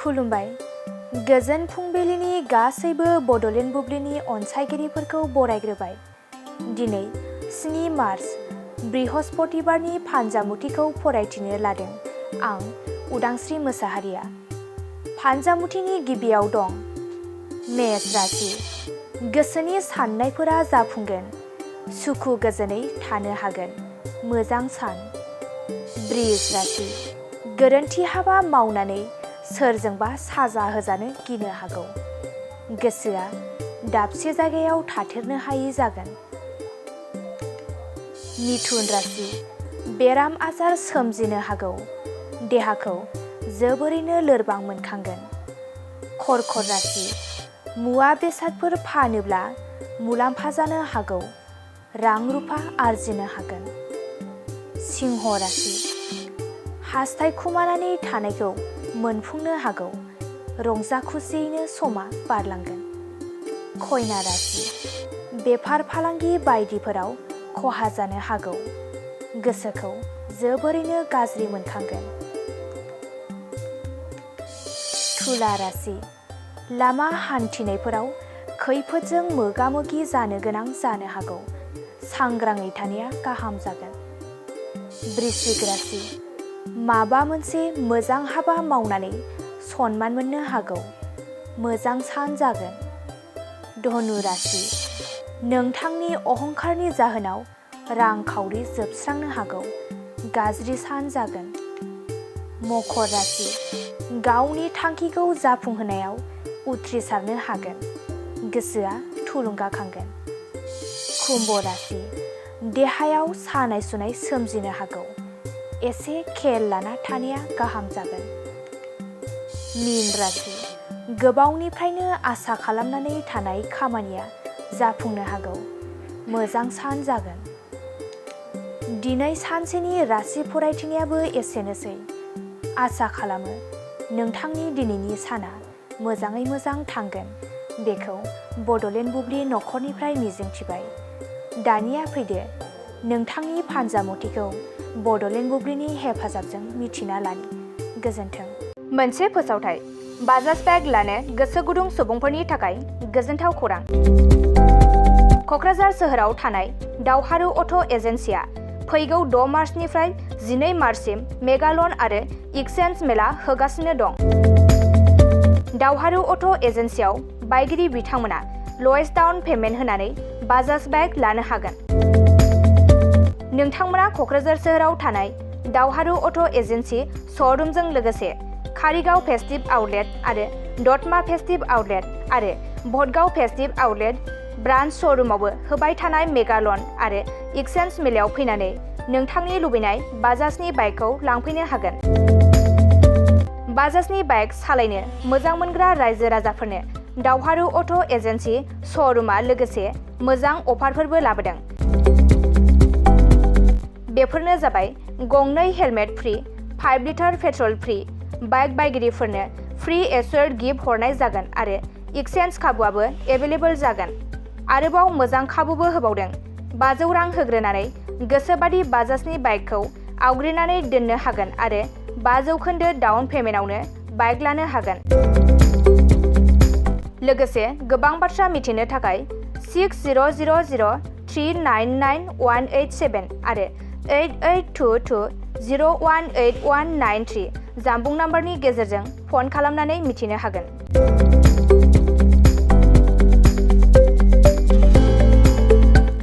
खुलुमबाय। गोजोन फुंबिलिनि गासैबो बड'लेण्ड बुब्लिनि अनसायगिरिफोरखौ बरायग्रोबाय। दिनै 7 मार्च बृहस्पतिबारनि फान्जामुथिखौ फरायथिनो लादों आं उदांस्रि मोसाहारिया। फान्जामुथिनि गिबियाव दं मेष राशि। गोसोनि साननायफोरा जाफुंगोन, सुखु गोजोनै थानो हागोन, मोजां सान। बृष राशि। गोरोन्थि हाबा मावनानै सोरजोंबा साजा होजानो गिनो हागौ। गोसोआ दाबसे जायगायाव थाथेरनो हायि जागोन। मिथुन राशि। बेराम आजार सोमजिनो हागौ, देहाखौ जोबोरैनो लोरबां मोनखांगोन। कर्कट राशि। मुवा बेसादफोर फानोब्ला मुलाम्फा जानो हागौ, रां रुफा आरजिनो हागोन। सिंह राशि। हास्थायखुमानानै थानायखौ मोनफुंनो हागौ, रंजा खुसियैनो समा बारलांगोन। कन्या राशि। बेफार फालांगि बायदिफोराव खहा जानो हागौ, गोसोखौ जोबोरैनो गाज्रि मोनखांगोन। तुला राशि। लामा हान्थिनायफोराव खैफोदजों मोगा मोगि जानो गोनां जानो हागौ, सांग्राङै थानाया गाहाम जागोन। वृश्चिक राशि। माबा मोनसे मोजां हाबा मावनानै सनमान मोननो हागौ, मोजां सान जागोन। धनु राशि। नोंथांनि अहंकारनि जाहोनाव रांखावरि जोबस्रांनो हागौ, गाज्रि सान जागोन। मकर राशि। गावनि थांखिखौ जाफुंहोनायाव उथ्रिसारनो हागोन, गोसोआ थुलुंगाखांगोन। कुम्भ राशि। देहायाव सानाय सुनाय सोमजिनो हागौ, एसे खेल लाना थानाया गाहाम जागोन। मीन राशि। गोबावनिफ्रायनो आसा खालामनानै थानाय खामानिया जाफुंनो हागौ, मोजां सान जागोन। दिनै सानसेनि राशि फरायथिनायाबो एसेनोसै। आसा खालामो नोंथांनि दिनैनि साना मोजाङै मोजां थांगोन, बेखौ बड'लेण्ड बुब्लि नखरनिफ्राय मिजिंथिबाय। दानिया फैदो नोंथांनि फान्जामुथिखौ बड'लेण्ड बुब्लिनि हेफाजाबजों मिथिना लानि। गोजोन्थों। मोनसे फोसावथाय। बाजाज बेग लानो गोसो गुदुं सुबुंफोरनि थाखाय गोजोनथाव खौरां। क'क्राझार सोहोराव थानाय दावहारु अट' एजेन्सिया फैगौ 6 मार्चनिफ्राय 12 मार्चसिम मेगा लन आरो एक्सचेन्ज मेला होगासिनो दं। दावहारु अट' एजेन्सियाव बायगिरि बिथांमोना लवेस्ट डाउन पेमेन्ट होनानै बाजाज बेग लानो हागोन। नोंथांमोना क'क्राझार सोहोराव थानाय दावहारु अट' एजेन्सि श'रुमजों लोगोसे कारिगाव फेस्टिभ आउटलेट आरो दतमा फेस्टिभ आउटलेट आरो भटगाव फेस्टिभ आउटलेट ब्रान्च श'रुमावबो होबाय थानाय मेगा लन आरो एक्सचेन्ज मेलायाव फैनानै नोंथांनि लुबैनाय बाजाजनि बाइकखौ लांफैनो हागोन। बाजाजनि बाइक सालायनो मोजां मोनग्रा रायजो राजाफोरनो दावहारु अट' एजेन्सि श'रुमा लोगोसे मोजां अफारफोरबो लाबोदों। बेफोरनो जाबाय गंनै helmet free, 5 litre petrol free, bike बायगिरिफोरनो फ्रि एस्योर्ड गिफ्ट हरनाय जागोन आरो एक्सचेन्ज खाबुआबो एभेलेबल जागोन। आरोबाव मोजां खाबुबो होबावदों। 500 रां होग्रोनानै गोसोबादि बाजाजनि बाइकखौ आवग्रिनानै दोननो हागोन आरो 5% डाउन पेमेन्टआवनो बाइक लानो हागोन। लोगोसे गोबां बाथ्रा मिथिनो थाखाय 6000399187 आरो 8822018193 जानबुं नाम्बारनि गेजेरजों फन खालामनानै मिथिनो हागोन।